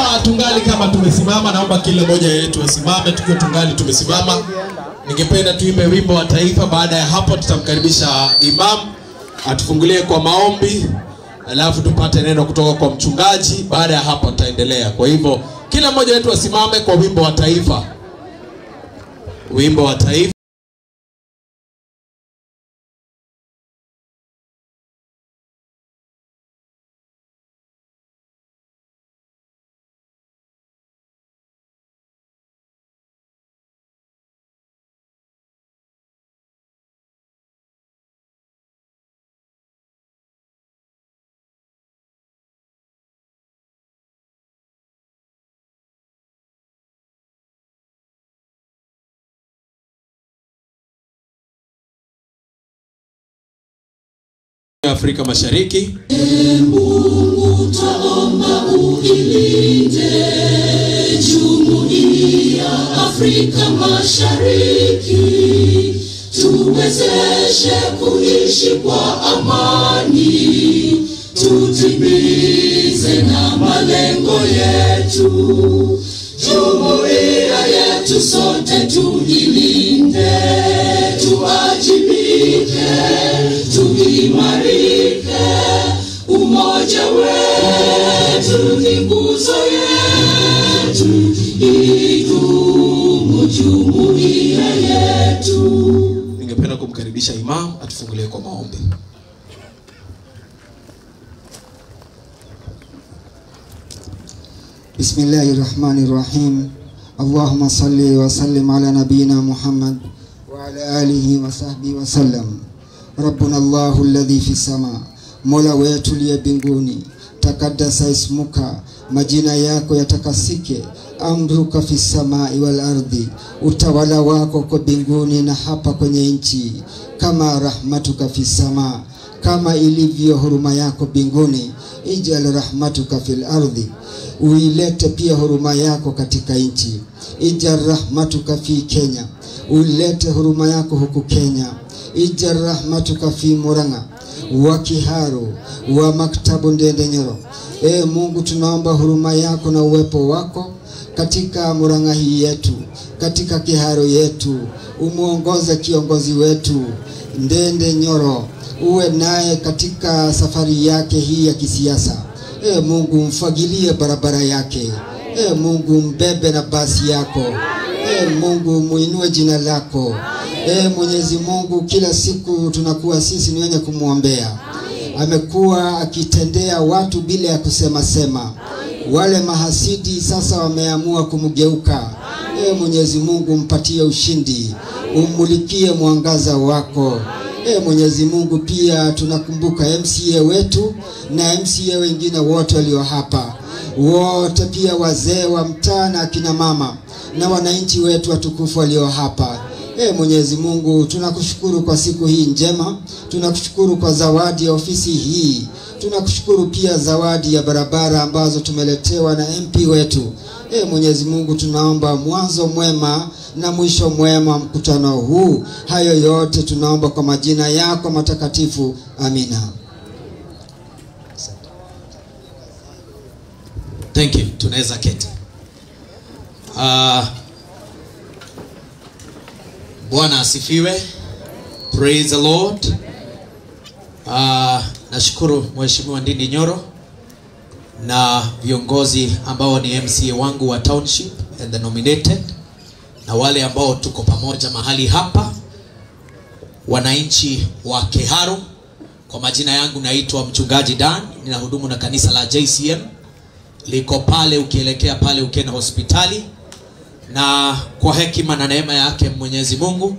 Tukiwa tungali kama tumesimama, naomba kila mmoja yetu asimame tukiwa tungali tumesimama. Ningependa tuimbe wimbo wa taifa. Baada ya hapo tutamkaribisha imam atufungulie kwa maombi, alafu tupate neno kutoka kwa mchungaji. Baada ya hapo tutaendelea. Kwa hivyo kila mmoja wetu asimame kwa wimbo wa taifa. Wimbo wa taifa. Afrika Mashariki. Mungu twaomba uilinde Jumuiya Afrika Mashariki, tuwezeshe kuishi kwa amani, tutimize na malengo yetu. Jumuiya yetu sote tuilinde, tuwajibike, tuimarike. Umoja wetu ni nguzo yetu, idumu jumuiya yetu. Ningependa kumkaribisha imam atufungulie kwa maombi. Bismillahirrahmanirrahim. Allahumma salli wa sallim ala nabiyina Muhammad wa ala alihi wa sahbihi wa sallam. Rabbuna Allahu alladhi fi sama, Mola wetu liye mbinguni, takaddasa ismuka, majina yako yatakasike, amruka fi samai wal ardi, utawala wako kwa mbinguni na hapa kwenye nchi, kama rahmatuka fi sama, kama ilivyo huruma yako mbinguni, ijal rahmatuka fil ardi, uilete pia huruma yako katika nchi. Ijal rahmatuka fi Kenya, ulete huruma yako huku Kenya. Ijal rahmatuka fi Murang'a wa Kiharu wa Maktabu Ndende Nyoro. Mungu, tunaomba huruma yako na uwepo wako katika Murang'a hii yetu, katika Kiharu yetu. Umuongoze kiongozi wetu Ndende Nyoro, uwe naye katika safari yake hii ya kisiasa. Mungu, mfagilie barabara yake. Mungu, mbebe na basi yako. Mungu, muinue jina lako. Mwenyezi Mungu, kila siku tunakuwa sisi ni wenye kumuombea. Amekuwa akitendea watu bila ya kusema sema. Wale mahasidi sasa wameamua kumgeuka. Mwenyezi Mungu, mpatie ushindi, umulikie mwangaza wako. Mwenyezi Mungu, pia tunakumbuka MCA wetu na MCA wengine wote walio hapa, wote pia wazee wa mtaa na akina mama na wananchi wetu watukufu walio hapa. Mwenyezi Mungu, tunakushukuru kwa siku hii njema, tunakushukuru kwa zawadi ya ofisi hii, tunakushukuru pia zawadi ya barabara ambazo tumeletewa na MP wetu. Mwenyezi Mungu, tunaomba mwanzo mwema na mwisho mwema mkutano huu. Hayo yote tunaomba kwa majina yako matakatifu. Amina. Thank you. Tunaweza keti. Bwana asifiwe. Praise the Lord. Nashukuru Mheshimiwa Ndindi Nyoro na viongozi ambao ni MCA wangu wa township and the nominated, na wale ambao tuko pamoja mahali hapa, wananchi wa Kiharu. Kwa majina yangu naitwa Mchungaji Dan, ninahudumu na kanisa la JCM, liko pale ukielekea pale ukienda hospitali. Na kwa hekima na neema yake Mwenyezi Mungu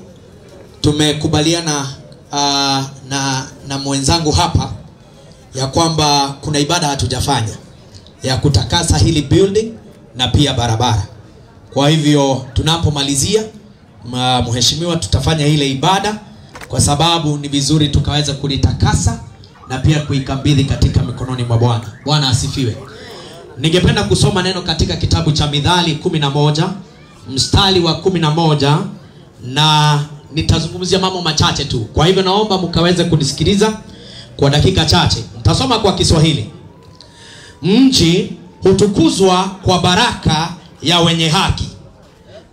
tumekubaliana na mwenzangu hapa ya kwamba kuna ibada hatujafanya ya kutakasa hili building na pia barabara. Kwa hivyo tunapomalizia, mheshimiwa, tutafanya ile ibada kwa sababu ni vizuri tukaweza kulitakasa na pia kuikabidhi katika mikononi mwa Bwana. Bwana asifiwe. Ningependa kusoma neno katika kitabu cha Mithali 11 mstari wa 11, na nitazungumzia mambo machache tu. Kwa hivyo naomba mkaweze kunisikiliza kwa dakika chache. Nitasoma kwa Kiswahili. Mji hutukuzwa kwa baraka ya wenye haki,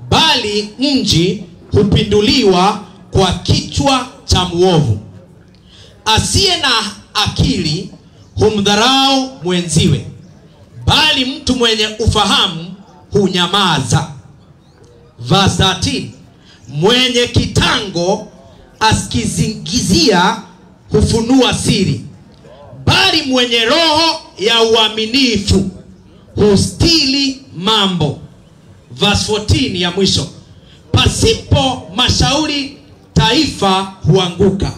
bali mji hupinduliwa kwa kichwa cha muovu. Asiye na akili humdharau mwenziwe, bali mtu mwenye ufahamu hunyamaza. Verse 13, mwenye kitango asikizingizia hufunua siri, bali mwenye roho ya uaminifu hustili mambo. Verse 14 ya mwisho, pasipo mashauri taifa huanguka,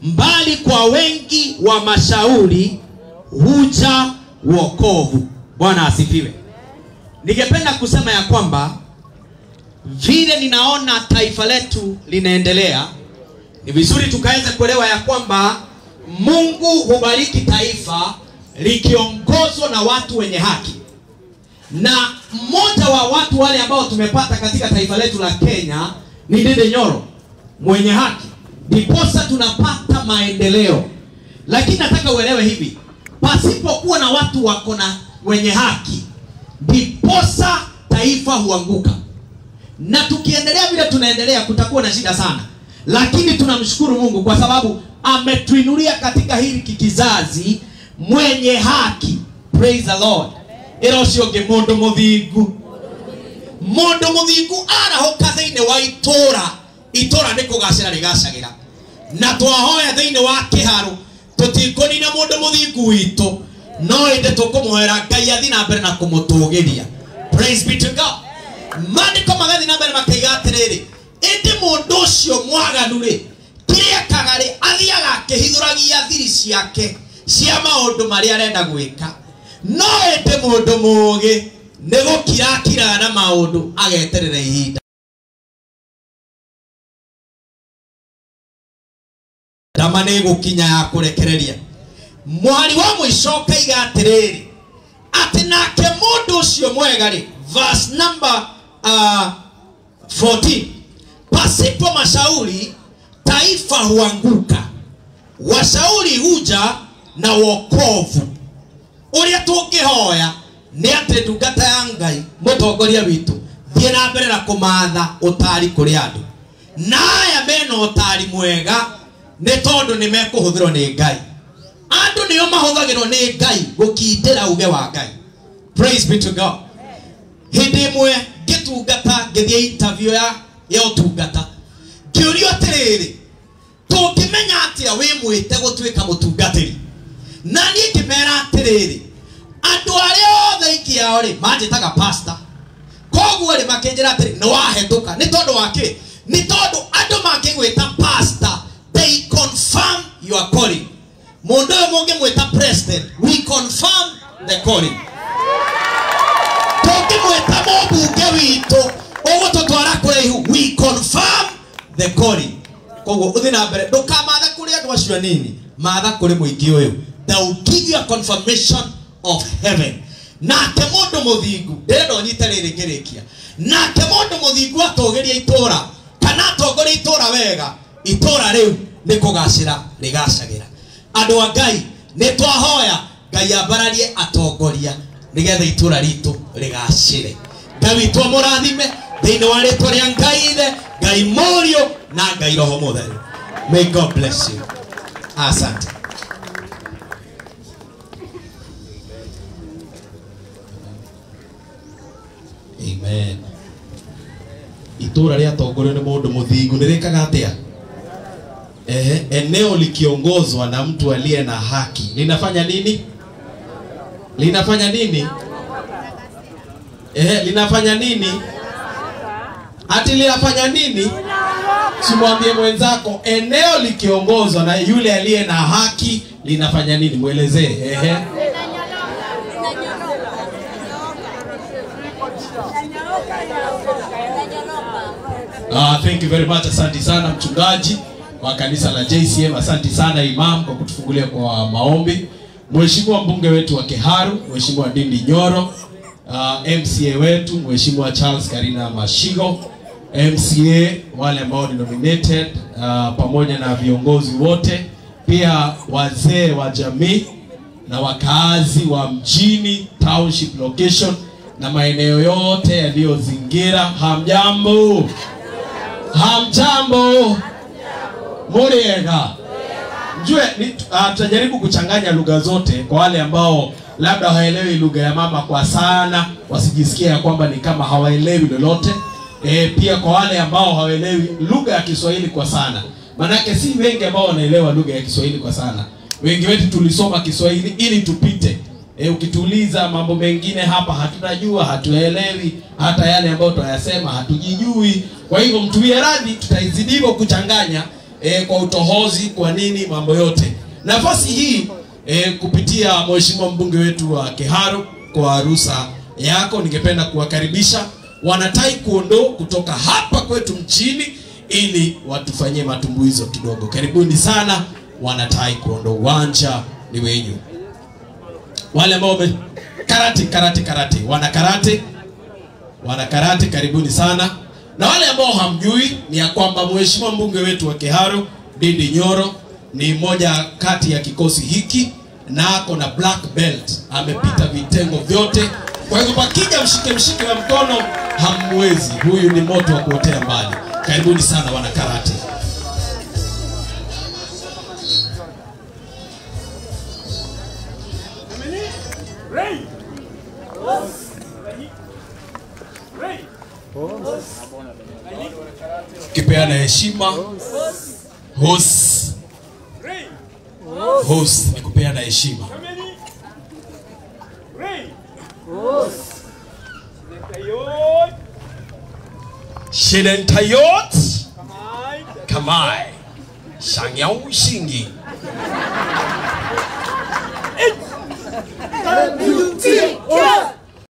mbali kwa wengi wa mashauri huja wokovu. Bwana asifiwe. Ningependa kusema ya kwamba vile ninaona taifa letu linaendelea, ni vizuri tukaweza kuelewa ya kwamba Mungu hubariki taifa likiongozwa na watu wenye haki. Na mmoja wa watu wale ambao tumepata katika taifa letu la Kenya ni Ndindi Nyoro, mwenye haki. Ndiposa tunapata maendeleo. Lakini nataka uelewe hivi, pasipokuwa na watu wako na wenye haki, ndiposa taifa huanguka. Na tukiendelea vile tunaendelea, kutakuwa na shida sana. Lakini tunamshukuru Mungu kwa sababu ametuinulia katika hili kizazi mwenye haki. Praise the Lord. Ero ucio ngi mundu muthingu, mundu muthingu arahoka thiini wa itura, itura ni kugacira rigacagira. Na twahoya thiini wa kiharu tutikunina mundu muthingu witu, no inde tukumuhera Ngai athi na mbere na kumutugiria. Praise be to God. Maandiko magathi na mbere makiiga atiriri, indi mundu ucio mwaganu ri kiria kagari athiaga akihithuragia thiri ciake cia maundu maria arenda gwika, no indi mundu mugi ni gukirakiraga na maundu ageterera ihinda. Ndama ni gukinya ya kurekereria. Mwari wa mwisho kaiga atiriri, ati nake mundu ucio mwega ri, verse number 14, pasipo mashauri taifa huanguka, washauri huja na wokovu. Uria tungihoya ni ati ndungata ya Ngai mutongoria witu thie na mbere na kumatha utari kuri andu, na aya mena utari mwega ni tondu ni mekuhuthirwo ni Ngai. Andu nio mahuthagirwo ni Ngai gukindira uge wa Ngai. Praise be to God. Hindi imwe ngitungata ngithie interview ya utungata, ngiurio atiriri, tungimenya atia wi mwite gutuika mutungatiri? Na niĩ ngĩmera atĩrĩrĩ, andũ arĩa othe aingĩ ao rĩ manjĩtaga pastor, koguo rĩ makĩnjĩra atĩrĩ nĩ wahĩtũka. Nĩ tondũ wa kĩ? Nĩ tondũ andũ mangĩgwĩta pastor, they confirm your calling. Mũndũ ũyũ mũngĩmwĩta president, we confirm the calling. Tũngĩmwĩta mũmbunge witũ ũgũtũtwara kũraihu, we confirm the calling. Koguo ũthiĩ na mbere, ndũkamathe kũrĩ andũ acio anini, matha kũrĩ mũingĩ ũyũ. They will give you a confirmation of heaven. Nake mundu muthingu ndirenda unyite riri ngirikia, nake mundu muthingu atugiria itura kana atongoria itura wega, itura riu ni kugacira rigacagira. Andu a Ngai ni twahoya Ngai ambararie atongoria nigetha itura ritu rigacire. Ngai witu amurathime thiini wa ritwa ria Ngai Ithe, Ngai Mũriũ na Ngai Roho Mũtheru. May God bless you. Asante. Amen. Itura rĩatongorio nĩ mũndũ mũthingu nĩ rĩkaga atĩa? Eneo likiongozwa na mtu aliye na haki linafanya nini? Linafanya nini? Linafanya nini? Ati linafanya nini? Simwambie mwenzako, eneo likiongozwa na yule aliye na haki linafanya nini? Muelezee. Thank you very much. Asante sana mchungaji wa kanisa la JCM. Asante sana imam kwa kutufungulia kwa maombi. Mheshimiwa mbunge wetu wa Kiharu, Mheshimiwa Ndindi Nyoro, MCA wetu Mheshimiwa Charles Karina Mashigo, MCA wale ambao ni nominated, pamoja na viongozi wote, pia wazee wa jamii, na wakazi wa mjini, township location na maeneo yote yaliyozingira. Hamjambo? Hamjambo? Muriega. Mjue tutajaribu kuchanganya lugha zote kwa wale ambao labda hawaelewi lugha ya mama kwa sana, wasijisikie ya kwamba ni kama hawaelewi lolote. Pia kwa wale ambao hawaelewi lugha ya Kiswahili kwa sana. Manake si wengi ambao wanaelewa lugha ya Kiswahili kwa sana. Wengi wetu tulisoma Kiswahili ili tupite. Ukituuliza mambo mengine hapa hatunajua, hatuelewi, hata yale ambayo tunayasema hatujijui. Kwa hivyo mtuwie radhi, tutaizidi kuchanganya kwa utohozi, kwa nini mambo yote. Nafasi hii kupitia mheshimiwa mbunge wetu wa Kiharu kwa ruhusa yako, ningependa kuwakaribisha wana taekwondo kutoka hapa kwetu mchini ili watufanyie matumbuizo kidogo. Karibuni sana wana taekwondo, uwanja ni wenyu. Wale ambao karate, wana karate, karibuni sana. Na wale ambao hamjui ni ya kwamba mheshimiwa mbunge wetu wa Kiharu Ndindi Nyoro ni mmoja kati ya kikosi hiki na ako na black belt, amepita vitengo vyote. Kwa hivyo pakija mshike wa mkono hamwezi, huyu ni moto wa kuotea mbali. Karibuni sana wana karate. Kipeana heshima. Hos ni kupeana heshima. Shidentayot Kamai Shangyao Shingi. W T K.